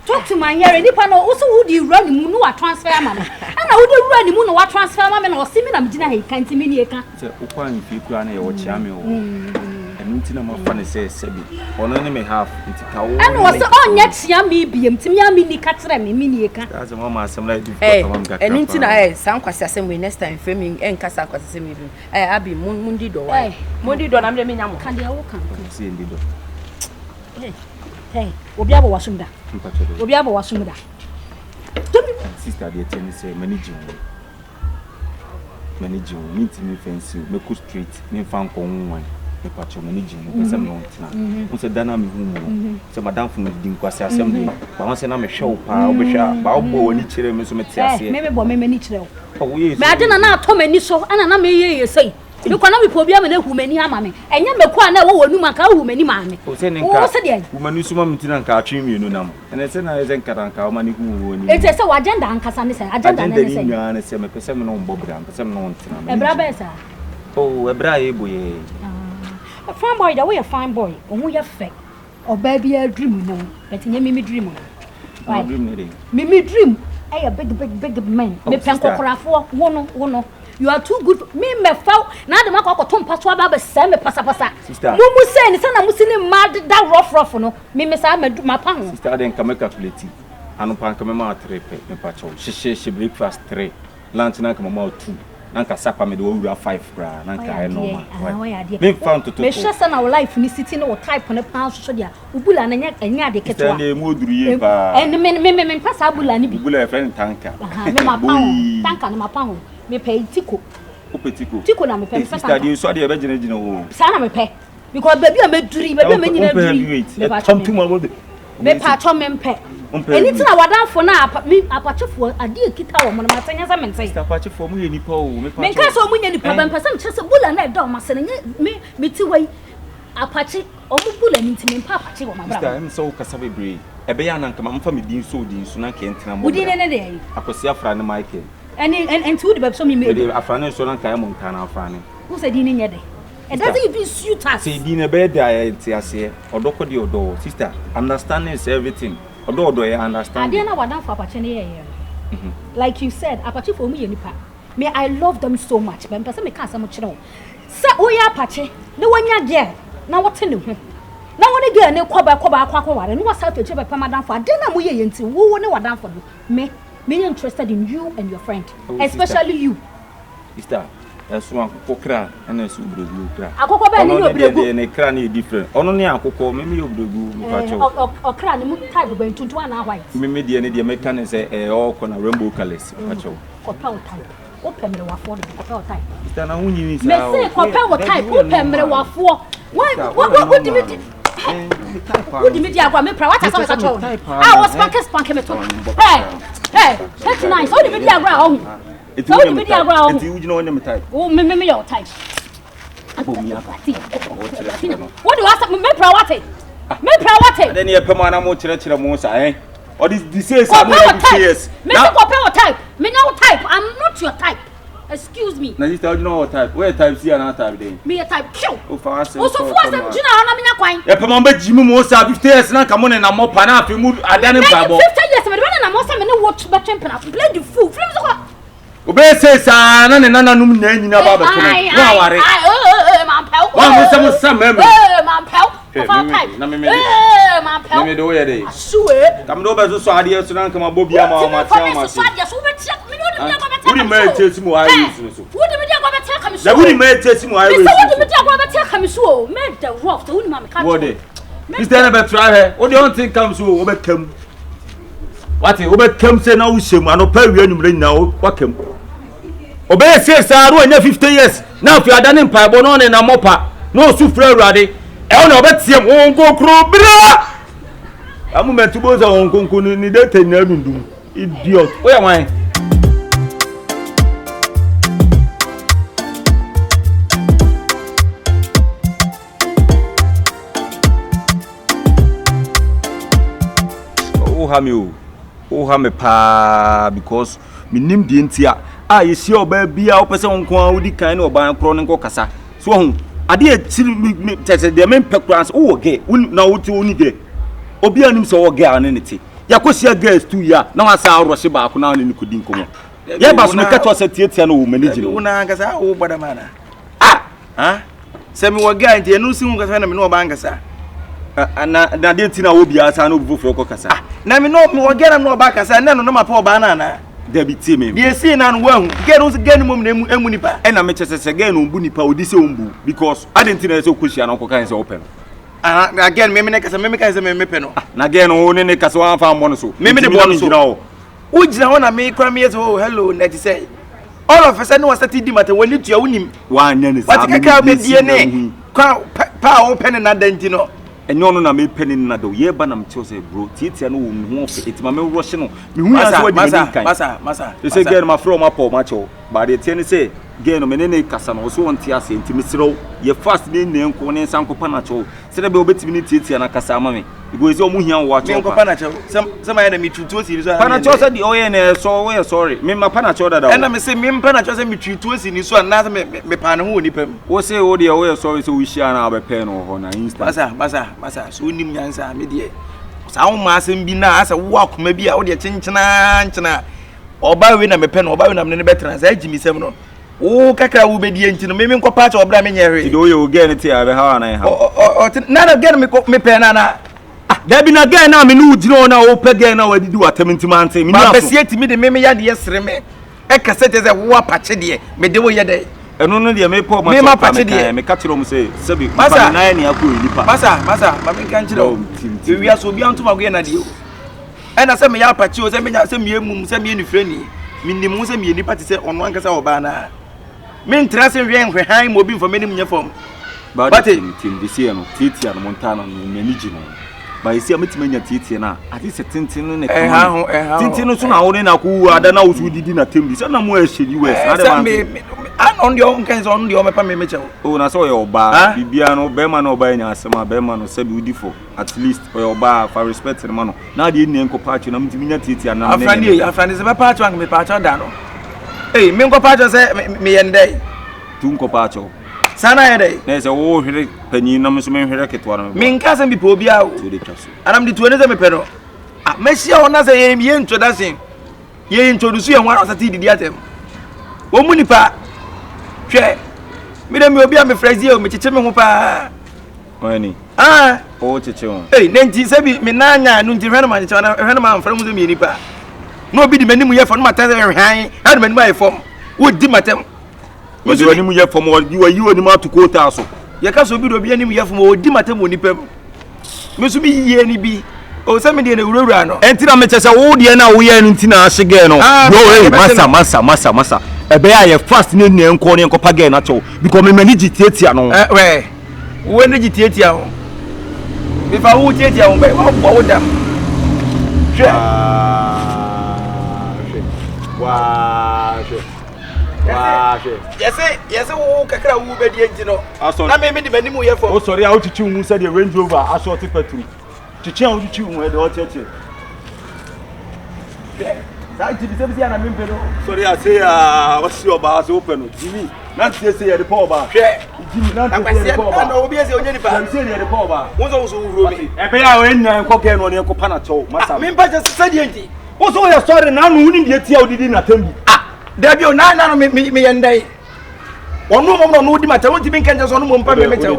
Talk to my yere nipa no wo so wo de wura ne mu no wa transfer ama me. Ɛna wo de wura ne mu na wa transfer ama me na ɔse me na me gyina ha yi ka nti me nie ka. Sɛ wokɔ ahemfie koraa na yɛwɔ kyeame wɔ hɔ. Ɛno nti na mafa no sɛ sɛbi ɔno ne me half nti ka wo Ɛna ɔse ɔnyɛ kyeame biem nti me a me ni ka kyerɛ me me nie ka. That's why mama asɛm na yɛ difficult ama me kakra Ɛno nti na paa. eh saa nkwasi asɛm wei next time frɛ me ɛnka saa nkwasi asɛm wei bio. Eh Abi mo mo ndi dɔ why? Mo ndi dɔ na me de me nya mo. Ka deɛ wo ka ka. Sɛ yɛndi dɔ. Hey, hey, obi abɔ w'asom da. Obi abɔ w'asom da. Sister deɛ tiɛ ne sɛ m'ani gye ho. M'ani gye ho. Mentumi mfa nsi o. Mɛkɔ straight. Memfa nkɔ ho nwan. Mepakyɛw m'ani gye ho. Mepɛ sɛ me wo ntena. Wo sɛ da no a mehu mu no. Sɛ madamfo no di nkwasi asɛm deɛ. Ba ho sɛ na mehwɛ wo paa. Wobɛhwɛ a. Ba wobɔ w'ani kyerɛ me nso mete aseɛ. Me mebɔ me m'ani kyerɛ wo. Me ade na na atɔ m'ani so ɛna na meyɛ yɛ sɛi. Mekɔ na mepɛ obi ama no ahu m'ani ama me. Ɛnyɛ mako a na ɛwɔ w'anum anka ahu m'ani maa me. O sɛ ne Wo nka se deɛn? hu m'ani so ma me ti na nka atwe mmienu nam. Ɛnɛ sɛ na ayɛ sɛ nka na nka woma no hu w'ani. Enti ɛsɛ w'agenda ankasa ne sɛn? Agenda no Agenda ne no sɛn? nyinaa ne sɛ mepɛ sɛ me ne wo bɔ bra, mepɛ sɛ me ne wo ntena, m'ani Ɛbra gye. bɛn saa? Oh, ɛbra a yɛbɔ yɛ yi. Ah, fine boy deɛ woyɛ fine boy, wo ho yɛ fɛ. Ɔbaa biara dream ne wo but nyɛ me me dream no. Why? Dream ne den. Me me dream ɛyɛ big big big men. Oh, Me pɛ nkɔkorafoɔ wo no wo no. You are too good. Me mɛfa na ade makɔ akɔto mpa so aba abɛsɛe me pasapasa. Sister. Mo mu sɛ ne sɛ na mo si ne mmaa deda rough rough no. Me me saa madu mapa ho. Sister ade nka mɛ calculate. Anopa nka mɛma atre pɛ mepa kyɛw. Hyehyɛ hye breakfast 3. Lunch na nka mama 2. Na nka supper mede wawura 5 koraa na nka ayɛ normal. Memfa ntoto Mehwɛ sɛ na wo life ne city ne wo type ne paa nso so deɛ wo bula no nyɛ ɛnyɛ ade ketewa. Sister ne mu oduru yie paa. Ɛne me me me mempɛ saa bula no bi. Bula yɛfrɛ no tanka. Me ma pa ho. Tanka no ma pa ho. Mepɛ tiko. Wopɛ tiko? Tiko na mepɛ mepɛ tanka. Sister deɛ nsu adeɛ ɛbɛgyinagyina wo. Saa na mepɛ. Because baabi a mɛduri baabi a mɛnyina duri. Mepɛ Mepatwɔ mempɛ. Ɛni ti na wadanfo na apa me apakyefoɔ adeɛ ekita wɔn no mate nyɛ sɛ mente. Sister apakyefoɔ mo yɛ nipa o mepatwɔ. Menka sɛ wɔn nyɛ nipa bɛ mpɛ sɛ mekyerɛ sɛ bula na ɛda wɔn ase no nyɛ me me ti hɔ yi apakye wɔn bula no nti mempɛ apakye wɔ m'abrabɔ. Sister ɛm sɛ wo kasa bebree ɛbɛyɛ a na nka ma mfa me din nso wo din so na nka yɛntena mmɔ Wo din ne ne deɛn? Akwasi Afrane Michael. Ɛne ɛnti wo de bɛsɔ me Mede Afrane nso na nka ɛyɛ Montana Afrane. Wo sɛ din no nyɛ dɛ. It doesn't even suit us. Sɛ edin no ɛbɛyɛ dɛ a yɛnte aseɛ. Ɔdɔ kɔ deɛ ɔdɔ wɔ. Sister, understanding is everything. Ɔdɔ ɔdɔ yɛ understanding. Adeɛ no a w'adamfo apakye no yɛɛyɛ no, like you said, apakyefoɔ wɔn yɛ nipa. Me I love them so much but mepɛ sɛ meka asɛm kyerɛ wo. Sɛ woyɛ apakye na woanya girl na wote ne ho na wo ne girl no kɔ ba kɔ ba akɔ akɔware na wasan ato akyire bɛpɛ m'adamfo adeɛ no a moyɛeɛ nti wo wo ne w'adamfo no me menyɛ interested in you and your friend especially you. Sister, ɛso akokɔ kra ɛna ɛso obregu kra. Akokɔ bɛn ne ne obregu? Ɔno ne deɛ ne kra ne yɛ different. Ɔno ne akokɔ, me me yɛ obregu, mepa kyɛw. Ɔkra ne mu type bɛn tuntum anaa white? Me me deɛ ne deɛ mɛka ne sɛ ɛyɛ ɔkɔ na rainbow colors, mepa kyɛw. Kɔpɛ wo type. Wopɛ mmerewafoɔ dodo, kɔpɛ wo type. Sister na wo nyini saa o. Mese kɔpɛ wo type, wopɛ mmerewafoɔ. Wodi me di. Wodi me di agorɔ, me pra, wate asɛm meka kyerɛ wo no. A wɔ spanke spanke me to. Hey, hey, 39, sɛ wodi me di agorɔ a ɔho. Eti wo nyɛ type. Eti wo gyina wo nyɛ me type. Wo me me me yɛ wo type. Wo de wasa me pra wate. Me pra wate. Ade ne yɛ pɛ mo ana mo kyerɛkyerɛ mo sa eh. Ɔde di say sa mo yɛ 50 years. Me se kɔpɛ wo type. Me nya wo type. I'm not your type. Excuse me. Na sister wo gyina wo type. Wo yɛ type C ana type den? Me yɛ type Q. Wo fa asɛm. Wo so fo asɛm gyina hɔ na me nya kwan. Yɛ pɛ mo bɛ gyi mu mo sa 50 years na nka mo ne na mo pa na afi mu adane mpaebɔ. 50 years me de bɛ ne na mo sɛ me ne wo bɛtwe mpena. Bloody fool. Film so kɔ. Obɛyɛ sei saa na ne nananom nyinaa nyina ba abɛto no na aware. Wɔn mo sɛ mo sa mmarima. Na meme de woyɛ dɛ. Ka mede wobɛsosɔ adeɛ so na nka mabɔ bi ama wɔn atea wɔn ase. Wode mmaa atia si mu high waist no so. Na wode mmaa atia si mu high waist no so. Wɔde. Sister na bɛtra hwɛ. Wode ɔnte nkam so wobɛka mu. Wate, wobɛkam sɛ na wohyɛ mu anɔpa awia anwummerɛ nyinaa woaka mu. Ɔbɛyɛ sei saa na wanya 50 years na afei ada ne mpaebɔ na ɔne nam ɔpa na ɔsu frɛ Awurade. Ɛhɔ na ɔbɛteam Honhom Kronkron bra! That moment wobɛhu sɛ Honhom Kronkron ne data nyinaa dundum. Idiot. Woyɛ hwan? Woha me o, woha me paa because menim deɛ nti a a yɛhyia ɔbaa bi a wopɛ sɛ wo nko ara wodi kan ne ɔbaa korɔ no nkɔ kasa so wahu adeɛ akyiri me me kyɛ sɛ deɛ mempɛ koraa sɛ wowɔ gɛ na wote wo ne gɛ obiara nim sɛ wowɔ gɛ a ne ne te. Yɛakɔhyia girls tu yi a na wasan arɔhye baako na ɔne no kɔdi nkɔmmɔ. Yɛba so meka kyerɛ sɛ tiatia no wɔ m'ani gye no. Wo na ankasa a wobɔ dam ana? Ah! Ah! Sɛ mewɔ girl nti ɛno si ho kasa na me ne ɔbaa nkasa. Na na deɛ nti na wɔ biara saa na obi foforɔ kɔ kasa. Ah! Na me ne mewɔ girl na me ne ɔbaa kasa na ɛno na mapɛ ɔbaa no ana? Dabi tie me. Deɛ esii na no wahu. Girl no girl no mmom na emu emu nipa. Ɛna mekyɛ sɛ sɛ girl no ɔmbu nipa ɔdi sɛ ɔmbu because adɛn nti na ɛsɛ ɔkɔhyia no ɔkɔka sɛ ɔpɛ no. Ah, na girl me me ne kasa me me ka sɛ me me pɛ no. Ah, na girl no wo ne ne kasa wa fa mmɔ no so. Me me de bɔ no so. Wo gyina hɔ na me kura me yɛ sɛ oh hello na ti sɛ. All of a sudden wa start di mata wani tua wo nim. Wa nya ne saa. Wati kakra be die ne. Kwa pa a wo pɛ ne na da nti no. Ɛnyɛ ɔno na mepɛ ne nna da o. Yɛba na mekyerɛ sɛ bro tietia no wɔ me ho ɔfɛ eti ma me rɔhye no. Mehu ya sɛ wadi m'anim kan. Masa masa masa. Sɛ girl no mafrɛ ɔmo apɔ ɔmo akyɛw. But deɛ ɛteɛ ne sɛ girl no me ne no rekasa no ɔse ɔnte aseɛ nti mesrɛ wo yɛ fast ne nyinaa nkɔ ne nsa nkɔpa no akyɛw sɛdeɛ ɛbɛyɛ wobɛtumi ne tiatia no akasa ama me because ɛsɛ ɔmo hia wo akyɛw pa. Menkɔpa no akyɛw sɛ sɛ mayɛ dɛ metwi tuo si ne so Pa no akyɛw sɛ deɛ ɔyɛ no ɛsɔ woyɛ sorry mema pa no akyɛw dada o. Ɛna mese mempa no akyɛw sɛ metwi tuo si ne so anaasɛ me mepaa ne ho wɔ nipa mu. Wo se wo deɛ woyɛ sorry sɛ wohyia no a wobɛpɛɛ no wɔ hɔ na instant. Masa masa masa so wonim nyansa me deɛ saa woma asɛm bi na asɛ wowɔ akoma bi a wodeɛ kyenkyenaa nkyena Ɔbaa wei na mepɛ no, ɔbaa wei na mene no bɛtena. Saa gyimisɛm no, wo kakra a wobɛdie nti no, me menkɔ paa kyɛ ɔbrɛ a menyɛ hwee. Nti deɛ woyɛ wo girl no te a ɛbɛhaw anaa ɛnhaw? Ɔte na na girl no mepɛ no anaa? Ah, dabi na girl no a me ne wo gyina hɔ no a wopɛ girl no a wadidi w'atɛm nti mante, menni aso. Mabasie tumi de me me yadeɛ sere me, ɛkasa kyerɛ sɛ wo apakye deɛ, mede wo yɛ dɛn? Ɛno no deɛ mepɛ ɔma kyɛw pa meka meka kyerɛ ɔmo sɛ sɛbi nipa ne nan ne akɔ yɛ nipa. Masa, masa, ma menka nkyerɛ wo. Ewiase obiara ntom agoyɛ nadeɛ o. Ɛna sɛ meyɛ apakye o, sɛ menya sɛ meyɛ mum, sɛ meyɛ nifirani, menim ho sɛ meyɛ nipa te sɛ ɔno ankasa ɔbaa no a. Mentra ase nhwɛ nhwɛ hann ma obi mfa m'anim nyɛ fam. Wate? Tim, tim, de seɛ no, tietia no, montaa no, m'ani gye no. Ba esi a metumi anya tietia no a, ade sɛ tenten no na ɛka ho. Tenten no so na wo ne na akɔwu ada na wo so wodidi na tem bi. Sɛ na mo ɛhyɛ US. Na de ma nte. Ana ɔno deɛ ɔnka sɛ ɔno deɛ ɔmɛpa me mekyɛ wo. O na sɛ ɔyɛ ɔbaa, biribiara no, bɛrima na ɔbaa nya asɛm a, bɛrima no sɛbi wodi fɔ. At least ɔyɛ ɔbaa fa respect no ma no na adeɛ nyinaa nkɔ paakyɛw na mentumi nya tiatia na mene ne afra ne sɛ bɛpa akyɛw anka mepa akyɛw da no ei menkɔ paakyɛw sɛ meyɛ no dɛn tu nkɔ paakyɛw saa na ayɛ dɛn na sɛ wo hwere panyin na me nso menhwere ketewa no menka sɛ mepɛ obiara o tuo de twa so anam de tuo ne sɛ mepɛ no ah mɛhyia hɔ na sɛ yɛ introduction Yɛ introduce yɛn ho ara ɔsate didi atɛm. Wɔn mu nipa hwɛ me dɛ me obi a me frɛ zie o me kyekye me ho paa. Wɔn Ah. O kyekye ho. Ei ne nti sɛ bi me nan nya no nti hwɛ no ma kyekye na hwɛ no ma mfrɛ mu sɛ me yɛ nipa. Na obi di m'anim yɛ fam no ma tɛ sɛ hwɛn ɛna m'anim ayɛ fam. Wo di m'atɛm. Wɔde w'anim yɛ fam wɔde wayi w'anim ato kootaa so. Yɛka sɛ obi de obi anim yɛ fam ɔdi m'atɛm wɔ nipa mu. Me nso me yie ni bi. O sɛ me deɛ na ewurawura no. Ɛnti na mekyɛ sɛ wo deɛ na woyɛ no nti na ahye gɛɛ no. Ah, Bro, hey, masa masa masa masa. Ɛbɛyɛ a yɛ fast ne nea nkɔ ne nkɔpa gɛɛ no akyɛw because me m'ani gye tietia no. Ɛ wɛ wo ani gye tietia ho. Mefa wo tietia ho bɛ wabɔ wo dam. Hwɛ. Hwɛ. Waa hwɛ. Yɛse yɛse wo kakra wo bɛdie nti no na me mede m'anim yɛ fam. Wosɔre a wokyekye wo mu sɛdeɛ Range Rover asɔɔte petro. Kyekye a wokyekye wo mu ɛdeɛ ɔkyɛkyɛ. Saa gyibisɛbisi a na mempɛ no. Sɔre a sei a wɔsi ɔbaa sɛ wopɛ no gyimi na nteɛ sɛ yɛde pɔ ɔbaa. Hwɛ. Gyimi na nteɛ sɛ yɛde pɔ ɔbaa. Na obi ɛsɛ onye nipa. Gyimi sɛ yɛde pɔ ɔbaa. Wo nso wo so wuhuro mi. Ɛbɛyɛ a ɔyɛ nyinaa nkɔ gɛn no ɔne ɛkɔ pa na kyɛw masa. Mempa kyɛ sɛdeɛ nti. Wo so woyɛ sɔre na ano wonim deɛ tia wodidi n'atɛm bi. Ah, dabi o, na na no me me meyɛ ndɛn. Ɔno mmom na ɔno wodi m'atɛm, wontumi nka nkyɛn sɛ ɔno mmom mpa me me kyɛw.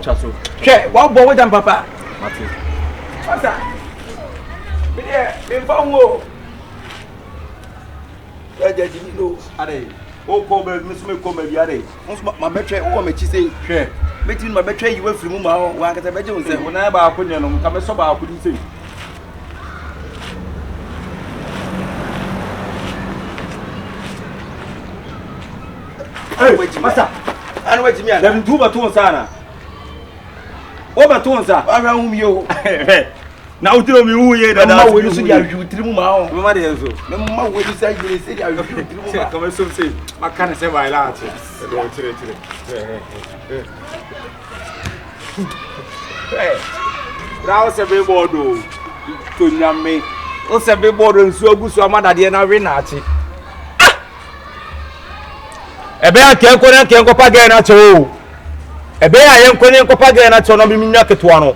Hwɛ, wabɔ wo dam papa. Mate. Masa, me deɛ, memfa ho o. Ɛgya gyimi no. Adɛ, wokɔ baabi, me nso mekɔ baabi adɛ. Nso ma mɛtwɛ, wowɔ m'akyi sei. Hwɛ. Mɛtumi ma mɛtwɛ yi wafiri mu ma wo, wankasa bɛgye wo nsam. Wo nan baako nyɛ no, nka mɛsɔ baako di sei. Hey, masa. Anu wajimi ana. Dabi ntu bɛto nsa ana. Wo bɛto nsa. Wahwɛ ho mi o. Na wotiri omi hu yie dada. Mma wo ni so de ahwehwɛ tiri mu ma o. Mma de nso. Mma wo ni so ayere se de ahwehwɛ tiri mu ma. Kama som se maka ne sɛ baila akye. Ɛde wo kyerɛ kyerɛ. Bra wo sɛ billboard o. To nyame. Wo sɛ billboard nsuo agu so ama dadeɛ na we na akye. Ah! Ɛbɛyɛ a kɛnkɔ ne kɛnkɔ pa gɛn na kyɛ o. Ɛbɛyɛ a yɛnkɔ ne nkɔpa gɛn na kyɛ no bi nya ketewa no.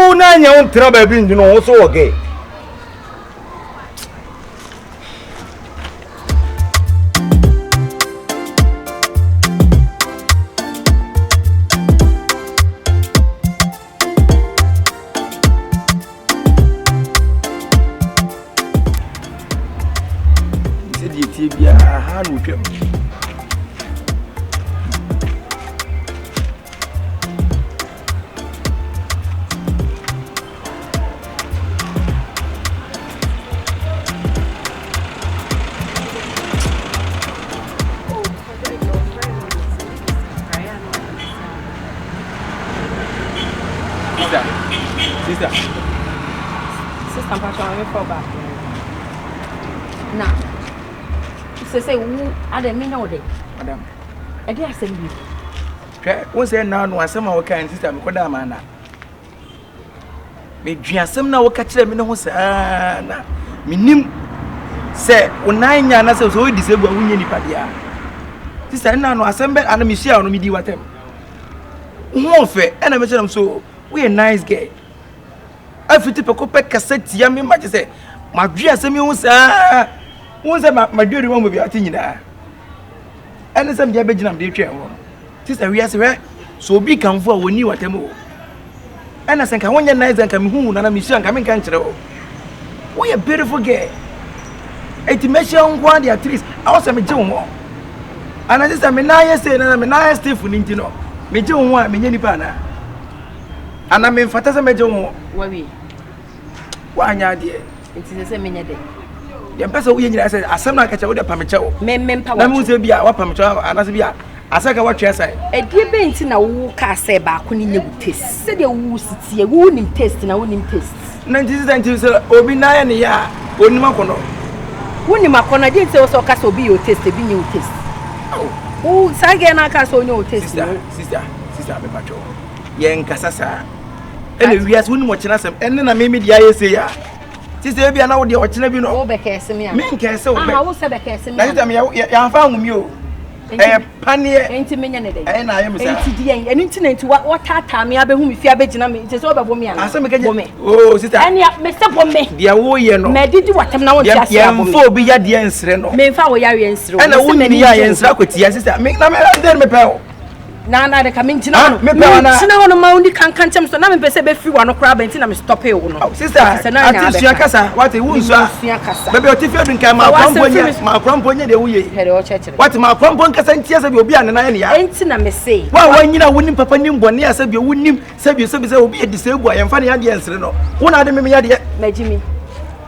Wo na nyɛ wo ntena baabi ndwene wo so wɔ gɛ. Sɛdeɛ ɛteɛ biara ha na ɔtwam. Sister, sister. Sister, mpatsɔ ɔmo fɔ ba. Na sese wu adɛ mi nyɛ wo dɛ. Madam. Ɛde asɛm bi. Hwɛ, wo sɛ nna ano asɛm a wɔka no sister mekɔda ama ana. Medwen asɛm no a woka kyerɛɛ me no ho saa na menim sɛ wo nan nyɛ anasɛ sɛ woyɛ disabled a wonyɛ nipa deɛ a. Sista nna no asɛm bɛ ana mehyia wo no medii w'atɛm. Wo ho ɔfɛ ɛna mekyerɛ m so woyɛ nice girl. Afiti pɛko pɛ kasa tia me ma kyɛ sɛ madwe asɛm yi ho saa. Wohu sɛ madwe de wɔn baabi ate nyinaa. Ɛne sɛ mede abɛgyina mede twɛn wɔ no. Sista wiase hwɛ sɛ obi kamfo a wɔnni w'atɛm o. Ɛna sɛ nka wonyɛ nice nka mehu wo nana mehyia nka menka nkyerɛ wo. Woyɛ beautiful girl. Eti mɛhyia wo nko ara de at least awɔ sɛ megye wo ho. Ana sɛ me nan yɛ sei na me nan yɛ stiff no nti no megye wo ho a menyɛ nipa anaa? Ana memfata sɛ mɛgye wo ho? Wawie. Woanyɛ adeɛ. Nti sɛ sɛ menyɛ dɛ. Deɛ mpɛ sɛ woyɛ nyinaa sɛ asɛm no aka kyerɛ wode pam kyɛ wo. Me me mpa Na mehu sɛ bi a wapam kyɛ anaasɛ bi a asɛ ka woatwe asan. Ɛdeɛ bɛn nti na wo kaa sɛ baako no nyɛ wo taste? Sɛdeɛ wo si teɛ, wo nim taste na wonim taste. Na nti sɛ nti sɛ obi nan yɛ ne yɛ a onim akɔnɔ. Wonim akɔnɔ, ɛdeɛ nti sɛ wo sɛ ɔka sɛ obi yɛ wo taste, ebi nyɛ wo taste. Wo saa girl no aka sɛ ɔnyɛ wo taste. Sister, sister, sister, mepatwɔ. Yɛn nkasa saa. Ɛna wiase wonim ɔkyena asɛm ɛne na meme deɛ ayɛ sei a sisi ebi ana wo deɛ ɔkyena bi no wo bɛkɛse me a menkɛse wo bɛ wo sɛ bɛkɛse me na sisi me yɛamfa anwo mi o ɛyɛ paneɛ enti menyɛ ne dɛn ɛyɛ na ayɛ me saa enti deɛ ɛno nti na nti wɔtaataa me abɛhu me fie abɛgyina me nti sɛ wobɛbɔ me ana asɛm kɛnyɛ bɔ me oo sista ɛnea mesɛ bɔ me deɛ woyɛ no mɛdidi watam na wonte ase abɔ me yɛmfa obi yadeɛ nsrɛ no memfa wo yareɛ nsrɛ wo ɛna wonyini yɛ a yɛnsrɛ akwatia sista me na me dɛn mepɛ o Na na de ka me ngyina hɔ no. Me ngyina hɔ no ma wo ni kankan kyɛm so na me mpɛ sɛ bɛfiri wano koraa bɛnti na me stɔpee wo no. Oh, sister, ate sua kasa, wate wo nsua. Sua kasa. Baabi ɔte fie du nkan ma akora mpo nyɛ, ma akora mpo nyɛ deɛ woyɛ yi. Hɛrɛ ɔkyerɛkyerɛ. Wate ma akora mpo nkasa ntia sɛ bi obi a ne nan yɛ ne ya. Enti na me se. Wa a wanyina wonim papa nim bɔne a sɛ bi wonim sɛ bi sɛ bi sɛ obi yɛ disabled a yɛmfa ne yadeɛ nsere no. Wo na ade me me yadeɛ. Magyi mi.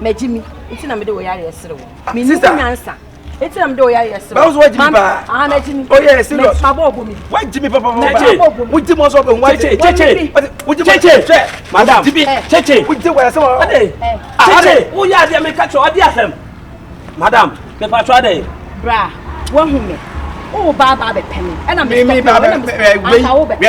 Magyi mi. Nti na mede wo yareɛ sere wo. Menim wo nyansa. Eti na mede oya yɛ sere. Báwo sọ wájú mi paa. Ah, na ti mi. Oh yeah, serious. Ma bɔ obo mi. Wájú mi papa papa. Cheche. Wọ́n mu ọsọ bẹ̀ wọ́n. Cheche, cheche. Cheche. Madam. Cheche. Wọ́n ti wọ̀ ẹsẹ̀ wọ́n. Ade. Cheche. Wọ́n yɛ adeɛ mi kakyɛ ɔdi asɛm. Madam, mi pa tɔ ade. Bra, wọ́n hu mi. Wo ba ba bɛ pɛ mi. Ɛna mi stop na ɛna mi anka wo bɛ pɛ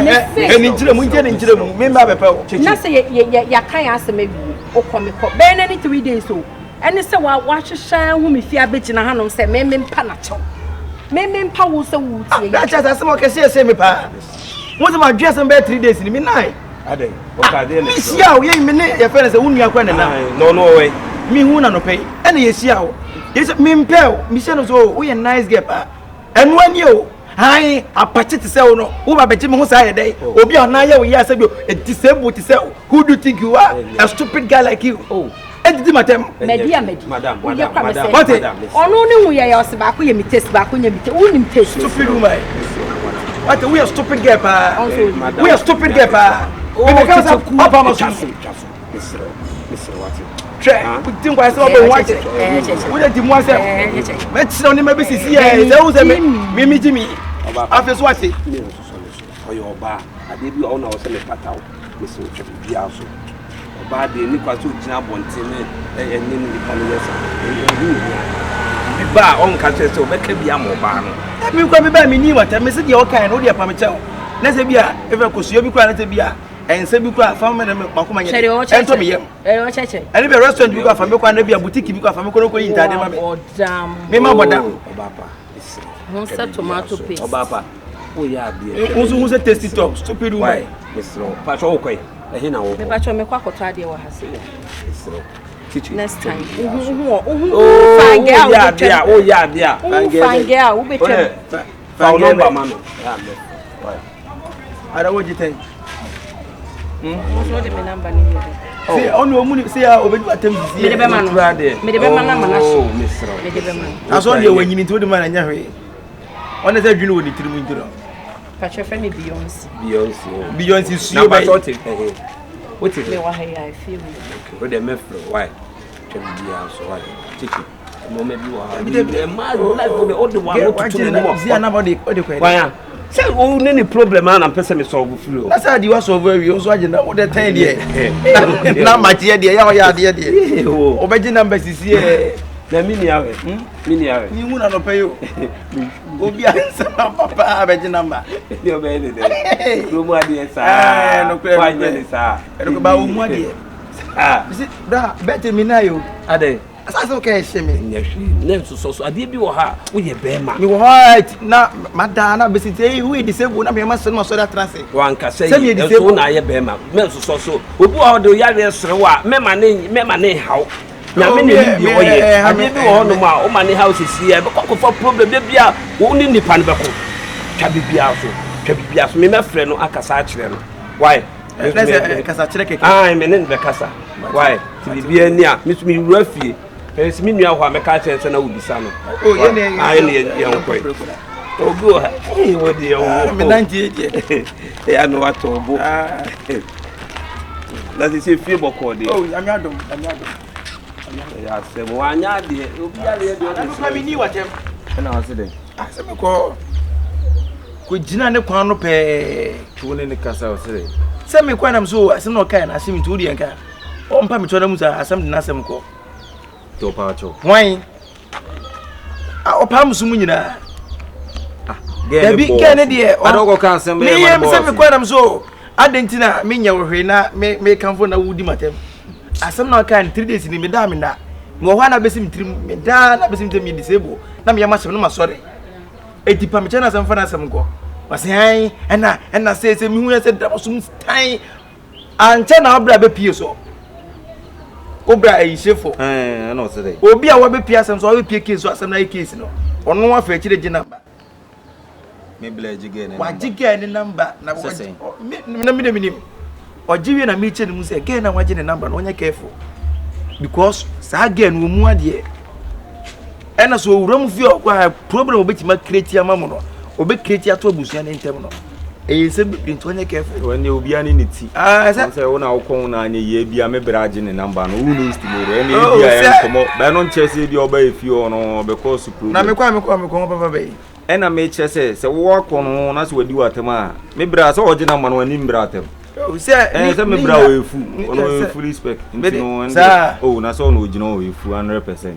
mi. Ɛni nkyerɛ mu nkyɛn ni nkyerɛ mu mi ba bɛ pɛ o. Na sɛ yɛ yɛ yɛ aka yɛ asɛm awie o kɔ mi kɔ bɛyɛ na ni 3 days o. Ɛne sɛ wa wahwehwɛ ahu me fie abɛgyina hanom sɛ me mempa n'akyɛw. Me mempa wo sɛ wotie. Ah, kyerɛ sɛ asɛm ɔkɛseɛ ɛsɛ me paa. Wo sɛ madwe asɛm bɛyɛ 3 days ni me nan. Adɛn? Ɔka adeɛ na ɛkyerɛ. Mehyia wo yɛ me ne yɛfrɛ no sɛ wo nua kora ne nam. Na ɔno ɔwɔ Mehu na nɔpɛ yi ɛna yɛhyia wo. Yɛsɛ mempɛ wo. Mehyia no so woyɛ nice girl paa. Ɛno ani o. Hann apakye te sɛ wo no, wo ba bɛgye me ho saa yɛ dɛn? Oh. Obi a ɔnan yɛ wo yɛ asɛ bi o, disabled te sɛ wo. Who do you think you are? A stupid guy like you. Oh. Ɛdidi matam. Madi a madi. Madam, Woyɛ madam, kora madam, mesɛ. Wate? madam. Ɔno ne ho yɛ ɔse baako yɛ me taste baako nyɛ me taste. Wonim taste. Stupid woman. Wate, woyɛ stupid girl paa. Ɔnso onim. Woyɛ stupid girl paa. Oh, Mebɛka sɛ Kyekyeku, papa ma so. twa so, twa so. Mesrɛ wo, mesrɛ wo ate. Hwɛ, wodi nkwa sɛ ɔbɛ ho akyɛ. Wode di mu asɛm. Mɛkyerɛ wo nneɛma bi sisi yɛ. Sɛ wo sɛ me me me gyi mi. Afei so ate. Me nso sɔ ne so. Ɔyɛ ɔbaa. Adeɛ bi a ɔna ɔsɛ mepata wo. Mesrɛ wo twa biribiara so. Ɔbaa deɛ ne kwa sɛ ɔgyina abɔnten ne ɛne ne nipa no yɛ saa. Ɛho nhia. Bi ba a ɔnka kyerɛ sɛ ɔbɛka bi ama ɔbaa no. Me kura me ba me ni wata me se deɛ ɔkae no wo deɛ pa me kyɛw. Na sɛ bi a efa kosua bi kura na sɛ bi a ɛnsɛ bi kura fa me na makoma nyɛ ɛntɔ me yam. Ɛne bɛ restaurant bi kɔ afa me kɔ ana bi a boutique bi kɔ afa me kɔ no kɔ yi ntaade ma me. Me ma bɔdam. Ɔbaa pa. Ho sɛ tomato paste. Ɔbaa pa. Woyɛ adeɛ. Wo nso ho sɛ tasty talk stupid woman. Mesrɛ wo. Pakyɛ wokɔ yi. Ɛhe na wokɔ? Mepakyɛ mekɔ akɔtɔ adeɛ wɔ ha sei a. Mesrɛ wo. Titi. Next time. Wohu wohu wohu oh, fine girl a wobɛtwam. Woyɛ adeɛ a. Wohu fine girl a wobɛtwam. Fa wo nɔmba ma no. Ada wogye tɛn. Mo so de me namba ne yɛ. Se ɔno ɔmu ni se a obedi atam sisi. Mede bɛma no. Mede bɛma no ama no aso. Mede bɛma no. Aso deɛ wanyini nti wode ma no nyɛ hwee. Ɔne sɛ dwene wɔ ne tirim nti no. Patrɔ fɛ me Beyonce. Beyonce. Oh. Beyonce suo bɛyi. Na wote ɛhe? Wote. Me wɔ ha yi a efie mu. Okay. O de mɛfrɛ why? Twɛ bibi aso why? Titi. Nneɛma bi wɔ ha. Ɛma life de o de wa no tutu ne mu. Zia na ɔde ɔde kɔ. Kwan a. Sɛ o ne ne problem a na mpɛ sɛ me solve firi o. Na sɛ adi wa solve awie o nso agye na o de tɛn deɛ. Na makyeɛ deɛ yɛ ɔyɛ adeɛ deɛ. Ɔbɛgye namba sisi yɛ. Na mi ni awɛ. Mi ni awɛ. Ni hu na nɔpɛ yi o. Obi a nsɛm aba paa bɛgye namba. Ɛni ɔbɛyɛ ne dɛ. Kurom adeɛ saa. Ɛɛ Wanyɛ ne saa. Ɛnukura ba ohun adeɛ. Saa. Bisi bra bɛte mi na yi o. Adɛ. Asase wo kɛ ɛhyɛ mi. Nyɛ hwee ne nsosɔ so adeɛ bi wɔ ha a woyɛ bɛrima. Mi wɔ hɔ a na ma da na besi te eyi woyɛ disable na mi ma sɛ ma sɔre atena ase. Wankasa yi nso wo na ayɛ bɛrima mɛ nsosɔ so obi wɔ hɔ de yareɛ sere wo a mɛma ne mɛma ne nhaw. Nyame na nim deɛ ɔyɛ. Adeɛ bi wɔ hɔnom a woma ne haw sisi a ɛbɛkɔ akɔfa problem da bi a wo ne nipa no bɛko. Twa biribiara so. Twa biribiara so. Me mɛfrɛ no akasa akyerɛ no. Why? Kasa kyerɛ kɛkɛ. Ae, me ne no bɛkasa. Why? Ti biribiara ni a, me so mewura fie. Ɛsɛ me nua hɔ a mɛka akyerɛ sɛ na wobisa no. Oh, yɛ ne Ae, ne yɛn kɔe. Obi wɔ ha. Ee, wo deɛ wo. Me nante deɛ. Ɛyɛ na watɔ bo. Na sɛ sɛ fie bɔkɔɔ deɛ. Oh, nyame adom, nyame adom. Ɛyɛ asɛm, wanyɛ adeɛ, obi adeɛ deɛ ɔde sɛ. Ɛna mi watɛm. Ɛna ɔse dɛ. Asɛ mi kɔ kɔ gyina ne kwan no pɛɛ. Wo ne ne kasa ɔse dɛ. Sɛ mi kɔ ɛnam so asɛm na ɔka yɛ na asɛm nti wo deɛ nka ɔmpa mi tɔ na mu sa asɛm de n'asɛm kɔ. Tɔ paa kyɛw. Hwan? Ɔpaa mu so mu nyinaa. Ah, Dabi gɛɛ ne deɛ. Adɔkɔ ka asɛm bɛyɛ ma ne bɔɔ sɛ mi kɔ ɛnam so adɛn nti na menyɛ wo hwee na mekamfo na wodi m'atɛm asɛm na ɔkaa no three days ni medaa me nna mewɔ hɔ a na bɛsi me tirim medaa na bɛsi me tirim meyɛ disable na meyɛ mahyɛm na masɔre eti pa mekyɛ no asɛm fa no asɛm nkɔ ɔsɛ ɛn ɛna ɛna sɛ sɛ mehu yɛ sɛ dama som tan ankyɛ na wobra bɛpie so wobra ayihyefo obi a wabɛpie asɛm so wabɛpie case so asɛm no ayɛ case no ɔno afa akyire gye namba Me bla gye girl ne number. Wagye girl ne number na wagye na me de me nim. Ɔgye wie na me kyɛ ne mu sɛ girl na wagye ne number no ɔnyɛ careful. Because saa girl no mu adeɛ. Ɛna so owura mu fie ɔkɔ a problem obetumi akreti ama mo no. Obɛkreti ato abusua ne ntɛm no. Ɛyɛ nsɛm bebree nti ɔnyɛ careful. Wɔn deɛ obiara ne ne ti. Ah, sɛ sɛ wo na wokɔ wo na anyɛ yie bia me bra agye ne number no who knows tomorrow ɛne ebi a ɛyɛ nkɔmɔ bɛn no nkyerɛ sɛ ebi a ɔbɛyɛ fie hɔ no ɔbɛkɔ so problem. Na mekɔ a mekɔ a mekɔ ho papa bɛyi. Ɛna mekyerɛ sɛ sɛ wowɔ no ho na sɛ wadi w'atɛm a me bra sɛ ɔgye number no w'ani mbra atɛm. Sɛ ɛɛ sɛ me bra ɔyɛ fu ɔno ɔyɛ fully spec nti no ɛnde oh na sɛ ɔno ogyina ɔyɛ fu 100%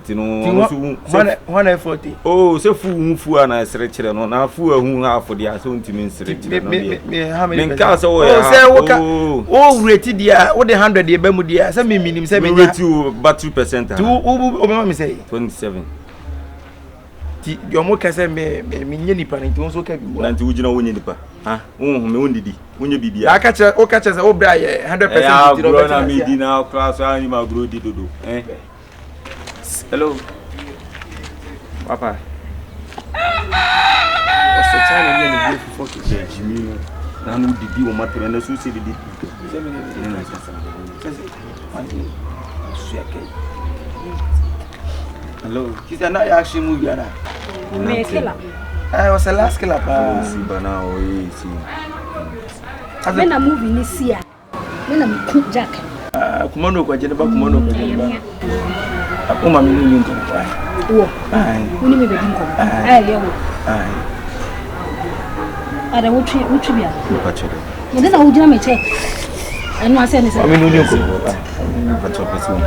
nti no ɔno nso hu sɛ hwan na ɛfɔ te oh sɛ fu hu fu a na ɛsere kyerɛ no na fu ahu half deɛ sɛ ɔntumi nsere kyerɛ no deɛ menka sɛ wɔyɛ oh sɛ woka wo rate deɛ a wode 100 deɛ ba mu deɛ a sɛ me menim sɛ menya rate wo ba 2% a wo wo wobɛma me sɛ 27 ti deɛ ɔmo ka sɛ me me menyɛ nipa no nti wo nso ka bi na nti wogyina wonyɛ nipa ha wohu me wondidi wonyɛ biribiara aka kyerɛ woka kyerɛ sɛ wo brɛ ayɛ 100% ɛyɛ agorɔ na medi na akora so anim agorɔ di dodo eh Hello. Papa. Ɔsɛ China yɛ ne bi fufuo kɛkɛ. Yɛ Jimmy no. Na no didi wɔn atɛmɛ na so se didi. Sɛ mi ne ne sɛ sɛ sɛ sua kɛ. Hello. Sisan na yɛ action movie ana. Me killer. Eh, ɔsɛ last killer paa. Si bana oye si. Me na movie ni si a. Me na meku Jack. Ah, kuma no kwagye ne ba kuma no kwagye ne ba. Wo ma me ne ni nkɔmmɔ paa. Wo. Wo ne me bɛdi nkɔmmɔ. Ai yɛ wo. Ai. Ada wo twi wo twi bia. Mpa kyerɛ. Yɛde na wo gyina me kyɛ. Ɛno asɛ ne sɛ. Ma me ne ni nkɔmmɔ paa. Mpa kyerɛ pɛ sɛ wo.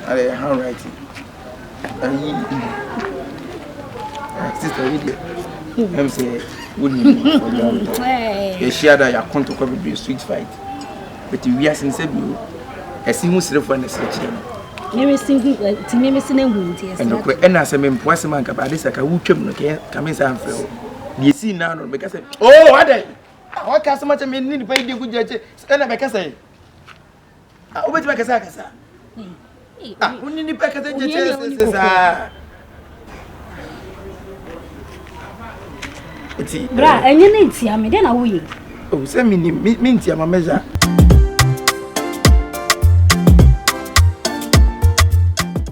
Ada handwriting. Ayi sister yi deɛ ɛm sɛ wonim yɛhyia da yɛako ntɔkwa bebree street fight but wiase nsɛ bio ɛsi ho serefoɔ na ɛsere kyerɛ no. Memesi hu ti memesi na hu nti ɛsɛ. Ɛnokorɛ ɛna sɛ mempoa asɛm anka ba ade sɛ ka wotwam no kɛ ka me nsa amfrɛ wo. Deɛ ɛsii naa no meka sɛ oo adɛn waka asɛm akyɛ me ne nipa yi di nko gyina akyi ɛna bɛka sɛ wobɛtumi akasa akasa wo ne nipa kasa gyina akyi sɛ saa. Nti bra ɛnyɛ ne ntia me dɛn na woyɛ. Oh sɛ menim me ntia ma mɛgya.